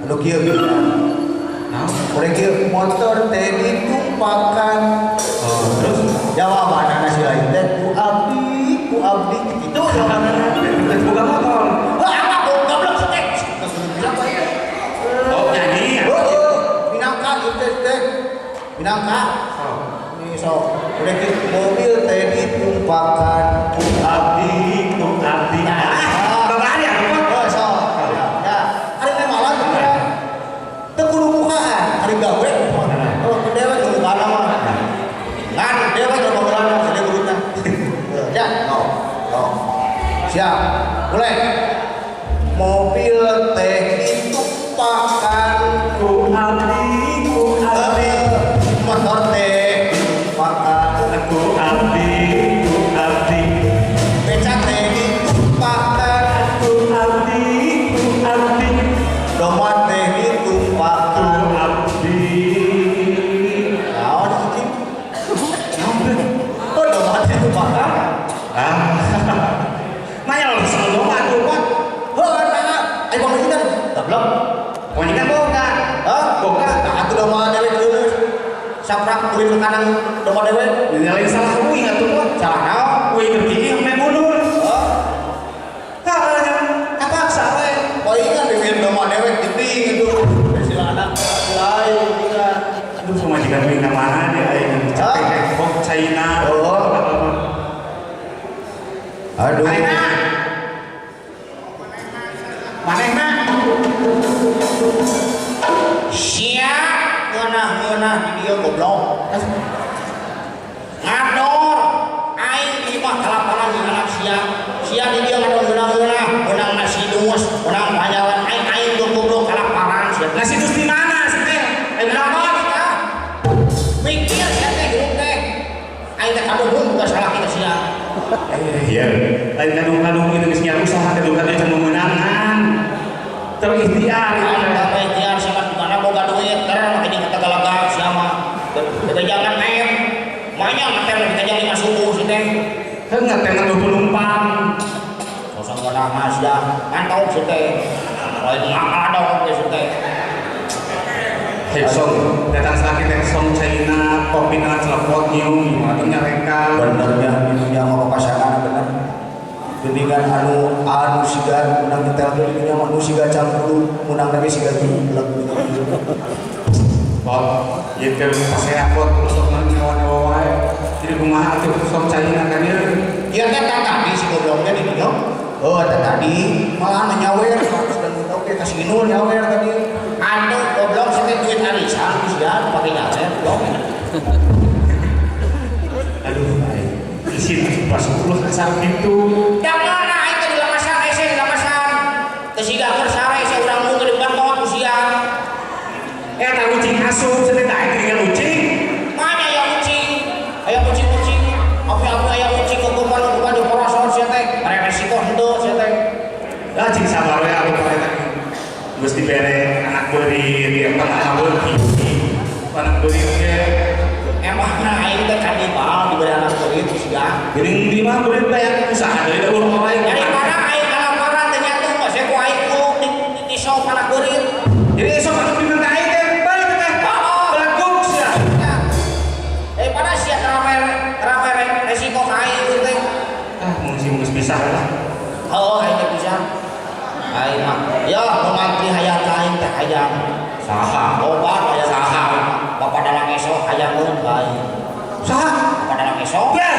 Anu kieu geuningan. Nah, Kurang kieu motor teh ditumpakan. oh, terus Jawabanana si lain teh ku abdi gitu jawabanana. bukan motor. Wah, apa goblok sih teh. Terus bilang apa ya? Oh, nyanyi ya. Oh, minangka ieu teh teh. Minangka. Oh. Ini sok udah kieu mobil teh ditumpakan Ku abdi, ku abdi. Ah, bapak ya, kok. Oh, sok. Ya, ari teh malah teh kira teu kudu mukaan, ari gawe. Oh, ke dewek teu mukaan mah. Ngan dewek teu bagelan sade guruna. Ya, no. No. Siap. Mulai. Mobil teh ditumpakan Ku abdi, ku abdi. motor teh ditumpakan Ku abdi, ku abdi. becak teh ditumpakan Ku abdi, ku abdi. domat teh Ku ditumpakan abdi. naon sih oh domat ditumpakan Ah. Nanya lo seneng dong atuh, Pak. heuh nah ayo bang kan goblok Pokoknya kan boga. hah Boga. nah atuh domat dewek leuleus saprak kulit ke kanan domat dewek Nyalain salah kuing atuh, Pak. salah naon Kuing kerti sampai mundur. heuh Hah, kapaksa we. oh ingat bikin domat dewek gede gitu sila anak lain ingat Aduh, pemajikan kuing ka mana dia aing capek kayak bok China. Oh. Aduh. Manehna. Manehna. Sia ngeunah-ngeunah di dieu goblok. Ngador aing di mah kalaparan di anak sia. Sia di dieu ngador ngeunah-ngeunah, meunang nasi dus, meunang panjalan aing aing tuh goblok kalaparan sia. Nasi dus di mana sih teh? Eh kenapa kita? Mikir sia teh hirup teh. Aing teh kaduhung bukan salah kita sia. Eh, iya. Lain kadung-kadung itu geus nyiar usaha kadung-kadung can memenangan. Terikhtiar itu Aing teh. teh ikhtiar sia mah di mana boga duit, ter make jeung Tegalaga sia mah. Bebejangan em. Manya ngetem lebih kejam lima subuh si teh. Heuh ngetem atuh penumpang. Sosok ngeunah sia, ngantok si teh. Lain ngaladok ge si teh. Hei, song datang sakit teh song China, kopi na celepot nyium, gimana tuh nyareka. Benernya minumnya sama pasangan bener. Geningan anu anu siga menang nyetel tuh dunia mah anu siga cangkulu menang lagi siga gilek gitu. Pot, ieu teh pasea pot sok nyawa-nyawa wae. Jadi kumaha atuh sok caina ka dieu? Ieu teh tadi si goblok teh di dieu. Oh, teh tadi malah nyawer 100 dan oke kasih Inul nyawer tadi. Atuh goblok sih teh duit arisan sia pake nyawer goblok. Aduh, aing. Isin pas 10 kasar gitu. Da mana aing teh dilemasan hese dilemasan. Teu siga keur sare sia urang mung dibantot ku sia. Eta ucing asup cenah teh aing tinggal ucing. Mana aya ucing? Aya kucing-kucing. Api-api aya kucing kukupan-kukupan di porosot sia teh. Rek resiko henteu sia teh. Lah cing sabar we atuh eta. Geus dibere anak beurit ieu tengah beurit. Anak beurit ge Emang aing teh kanibal dibere anak beurit sia. geuning di mah beurit teh yang usaha deui da urang lain. Daripada aing kalaparan teh nyatu mah sia ku aing kuluk di sop anak beurit. Jadi esok anu diminta aing teh balik teh. Belaguk sia. Ya. Daripada sia teramai resiko ka aing teh. Ah, mun sih geus pisah lah. Oh, aing teh bisa. Aing mah ya nu mantri hayang ka aing teh hayang. Saha? Loba hayang. Saha? Bapak dalang esok hayangeun ka aing. Saha? Bapak dalang esok. Beh,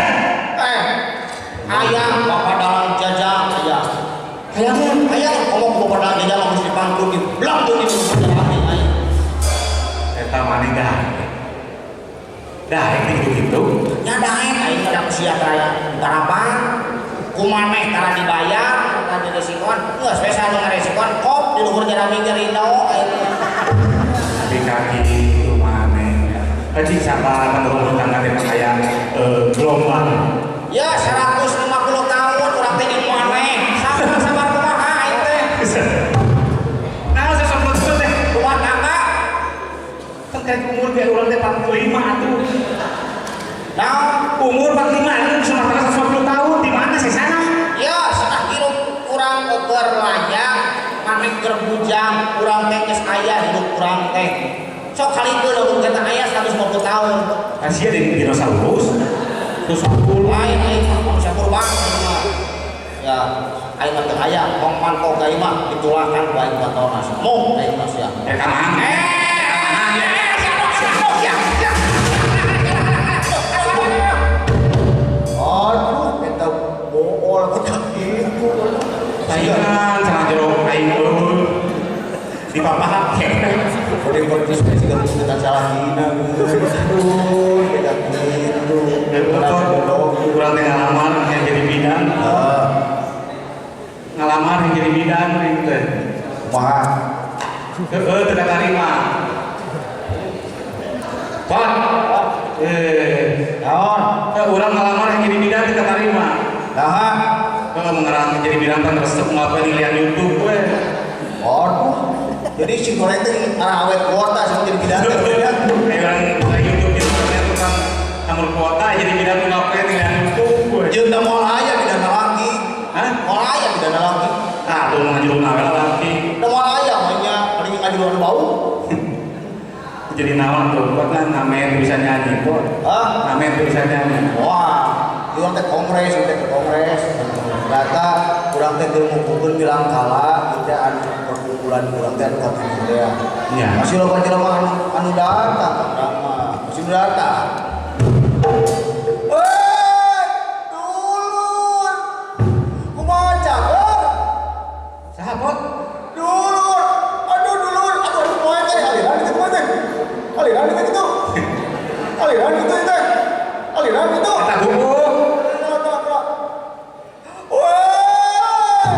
Hayang bapak dalang jajang hayang. hayangeun. Hayang ngomong ku bapak dalang jajang lamun dipangku di blang tuh di hati aing. Eta maneh dah. Daek nih gitu. Nya daek aing mah da sia raya barapan. Ku maneh tara dibayar, tara diresikoan. Geus we saha nu ngaresikoan kop di luhur jerami gerindo aing. Tapi kaki itu maneh. Haji sabar menurun tangga teh aya gelombang. Ya 150 tahun urang teh di maneh. Sabar sabar kumaha aing teh. Nah, saya sempat teh. Rumah tangga. Kan kayak umur ge urang teh 45 atuh. Nah, Umur 45 ini Sumatera 150 tahun di mana sih sana? ya setah hirup urang keur lajang, maneh keur bujang, urang teh geus aya hidup urang teh. Sok kalikeun lamun kita aya 150 tahun. Asia di dinosaurus. Terus 10. Lain aing mah manusia purba aing mah. Ya, aing mah teu aya, tong mantau ka imah ditulakan ku aing mantau nasi. Moh aing mah sia. Eta mah. Sia, sia, sia. Aduh, eta bool budak itu. Saingan sama jero aing eueuh. Di papahan. Kode pertis siga kita salah hina. Aduh, beda gitu. Kurang teh ngalamar yang jadi bidan. Ah, Ngalamar yang jadi bidan aing teh. kumaha? Heeh, teu katarima. Pak. Naon? Urang ngalamar yang jadi bidan teu katarima. Naha? Heeh, mengerang jadi bidan kan resep ngelakuin lihat YouTube we. Aduh. Jadi si goreng teh arah awet kuota sih jadi bidan teh. Kayak orang buka YouTube di internet tukang kamur kuota jadi bidan ngelakuin lihat YouTube we. Jeung da moal aya bidan laki. Hah? Moal aya bidan laki. Ah, tuh ngajurung nawe laki. Da moal aya mah nya paling ngajuruan bau. Jadi naon tuh, kan ngamen bisa nyanyi kok. Hah? Ngamen tuh bisa nyanyi. Wah, urang teh kongres, urang teh ke kongres. Ternyata urang teh keur ngumpulkeun bilang kala, ieu teh anu perkumpulan urang teh anu katujuh teh. Iya. Masih loba jelema anu datang ka urang mah. Masih nu datang. Weh, dulur. Kumaha cager? Saha, Pot? Dulur. Aduh dulur, aduh aduh poe teh aliran itu kumaha teh? Aliran itu gitu. Aliran itu teh. Aliran itu. Eta buku. Wah,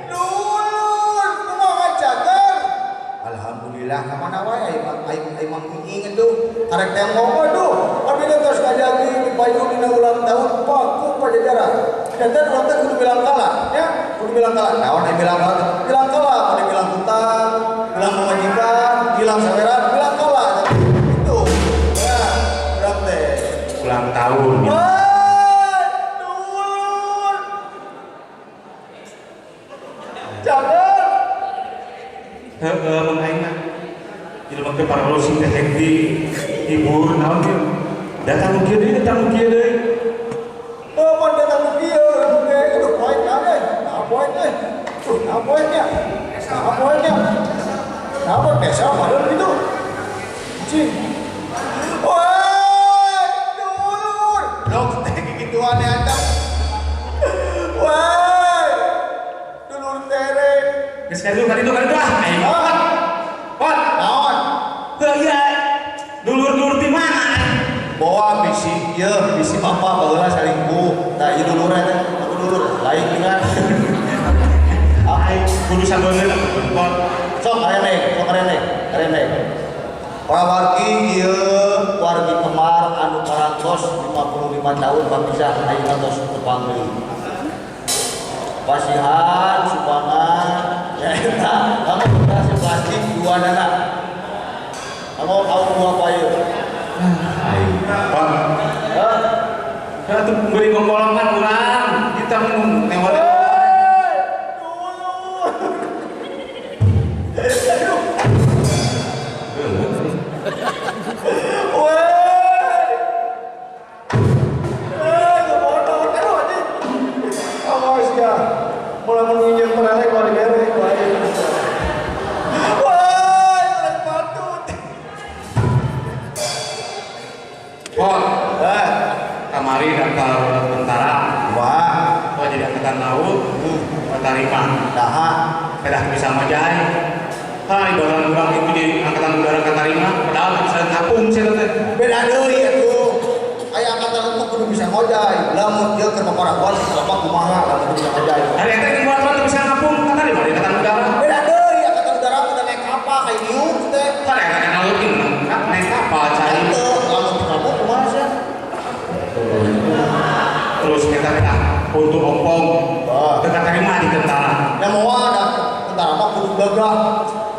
dulur, kumaha cager? Alhamdulillah, kamana wae aing aing aing mang inget tuh. Karek tembok aduh, abdi teh tos ngajagi di payun dina ulang tahun Paku Pajajaran. Dan teh urang teh kudu bilang kalah, ya, kudu bilang kalah. Naon aya bilang kalah? Bilang kalah, kudu bilang hutang, bilang pamajikan, bilang saweran, bilang kalah. Itu. Ya, urang teh. Ulang tahun. Wah, dulur. Jangan. Heeh, mun aing mah. Jelema teh paralosi teh hek di hibur naon kieu. Datang nu kieu deui, datang nu kieu deui. Oh, pan datang nu kieu, urang teh. Aduh, poek naon euy? Nah, poek euy. Tuh, nah poeknya. Nah, poeknya. Nah, poek desa padahal gitu. Anjing. Woi, dulur. Dok teh gituan ya anjing. Woi. Dulur tere. Geus kaditu kaditu kaditu ah. Ayo. Pot. Naon? Heuh ieu. Dulur-dulur di mana? Bawa bisi ieu, bisi bapak baheula salingkuh. Tah ieu dulur teh, aku dulur lain dengan. Aku kudu sabeungeut pot. Sok karenek, sok karenek, karenek. Para wargi ieu wargi Kemar anu parantos 55 tahun papisah ayeuna tos tepang deui. Pasihan sumbangan ya eta kamu kasih plastik dua dana. Kamu kau dua payu. Pot. Hah? Atuh beri gongkolongan urang. Kita mun newat. Hei, dulur. Woi. Eh, kebodoh. Aduh, anjing. Awas ya. Mulai menginjak perelek kalau digerek, woi. Woi, orang patut. Pot. Eh, Kamari daftar tentara. wah, Oh jadi angkatan laut. Tarima. daha. Pedah bisa majai. Hai, ibarat urang itu di angkatan udara katarima, padahal teu bisa ngapung sih teh. Beda deui atuh. Aya angkatan laut mah kudu bisa ngojay. Lamun ieu keur paparakuan bapak kumaha lamun teu bisa ngojay. Hari eta yang buat teu bisa ngapung katarima di angkatan udara. Beda deui angkatan udara mah naik kapal kayak diuk teh. Kan angkatan laut ini naik kapal cai. Henteu, lamun di kapal kumaha sih? Terus kita kita untuk ompong Wah. teu katarima di tentara. Ya moal da tentara mah kudu gagah.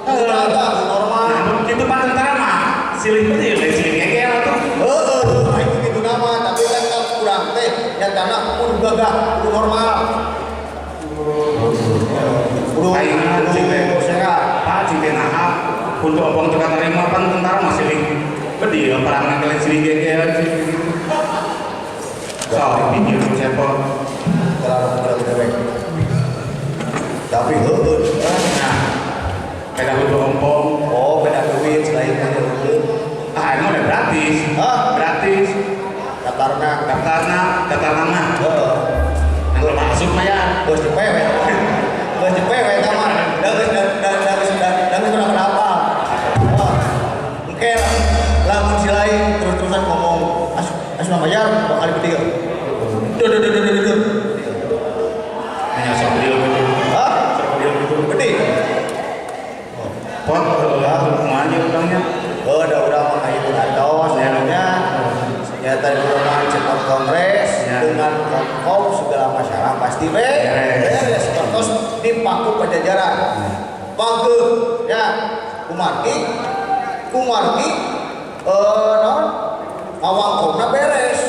Kudu gagah, kudu normal. Nah, kitu pak tentara mah silih bedil, silih ngegel atuh. Heeh, itu kitu nama, tapi kan ka urang teh nyatana kudu gagah, kudu normal. Kudu Aing cing teh. kudu sehat. Pak cing teh naha untuk ompong teu katarima pan tentara mah silih bedil, perang ngegel silih gegel silih gitu. So, pikir ku cepot. Terlalu terlalu dewek. Tapi heueuh. Nah, beda untuk ompong. Oh, beda duit selain beda duit. Ah, emang udah gratis. Hah? Gratis. Daftarna. Daftarna, daftar nama. Heeh. Yang kalau masuk mah ya. Bos cepet. Bos cepet eta mah. Da geus da da da geus da da geus pernah kenapa. Oh. Engke lamun si lain terus-terusan ngomong asup asup bayar bakal dibedil. Duh duh duh duh duh duh. Hanya sok bedil gitu. Hah? Sok bedil gitu. Bedil. Pot, kumaha aja utangnya. Oh, da urang mah ngahibur atos Ya. nya. Nyata di rumah cepat kongres Ya. dengan kongkom segala masalah pasti be Beres. beres terus di Paku Pajajaran. Paku ya kumargi kumargi naon ngawangkongna beres.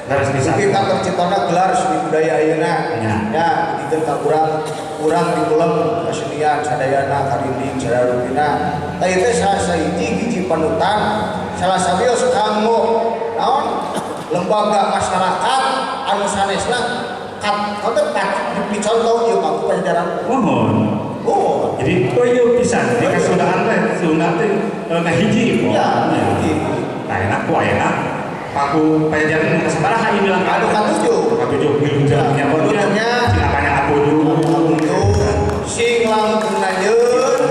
Beres bisa. Kita terciptana gelar seni budaya ayeuna. Ya. Ya, dugikeun ka urang urang diulem kesenian sadayana karinding sadarupina. Tah ieu teh salah sahiji hiji panutan salah sawios kanggo naon lembaga masyarakat anu sanesna kat teh kat dipicontoh ieu Paku Pajajaran. Mohon. Oh, Jadi, oh iya bisa. Di kasundaan teh, Sunda teh ngahiji po. Ya, ngahiji. Nah, enak ku enak. Paku Pajajaran nu kasabaraha ieu bilang Anu katujuh. Katujuh wilujengnya pot nya. Wilujengnya. Cing apanya katujuh. Tuh, sing langkung nanyeun,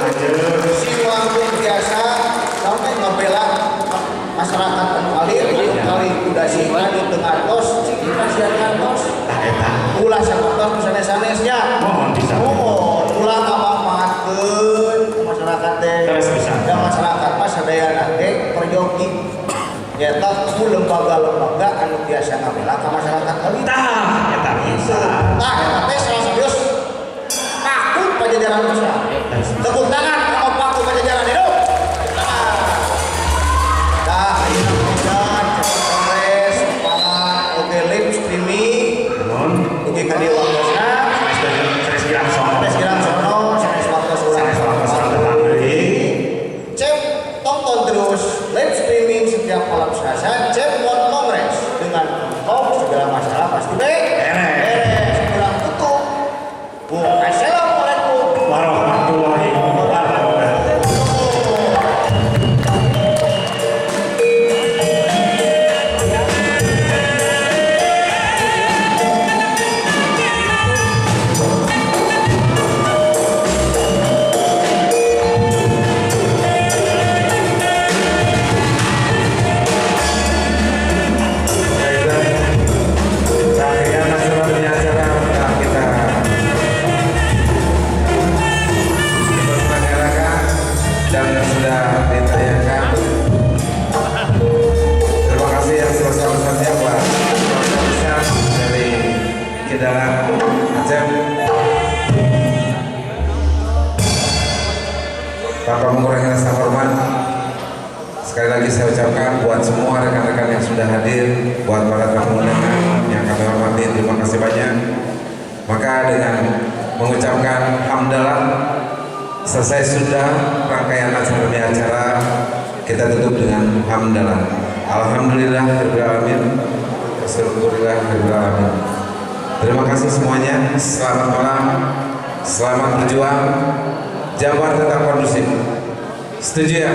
sing langkung biasa sampai ngabela masyarakat anu alit, anu kali kudasi anu teu ngartos, cing dipasihan ngartos. Tah eta. Ulah sakantos nu sanes-sanesnya. Mohon bisa. Mohon ulah ngamanfaatkeun ke masyarakat teh. Terus bisa. Da masyarakat mah sadayana ge peryogi. Nyata ku lembaga-lembaga anu biasa ngabela ka masyarakat alit. Tah eta bisa. Tah eta teh salah sawios Paku Pajajaran bisa. Tepuk tangan kanggo Paku Pajajaran hidup. Tah ayeuna pisan cepat kongres pangan oge live streaming Mohon. dugi ka dieu waktosna. Sanes girang sono. Sanes girang sono, sanes waktos urang. Sanes waktos urang tepang deui. Cek tonton terus live streaming setiap malam Selasa Cepot Kongres dengan top segala masalah pasti Beres. Beres. Kurang tutup. Bu, assalamualaikum Warahmatullahi wabarakatuh. buat semua rekan-rekan yang sudah hadir, buat para tamu undangan yang kami hormati, terima kasih banyak. Maka dengan mengucapkan hamdalah, selesai sudah rangkaian acara demi acara, kita tutup dengan hamdalah. Alhamdulillah rabbil alamin. Alhamdulillah alamin. Terima kasih semuanya. Selamat malam. Selamat berjuang. Jabar tetap kondusif. Setuju ya?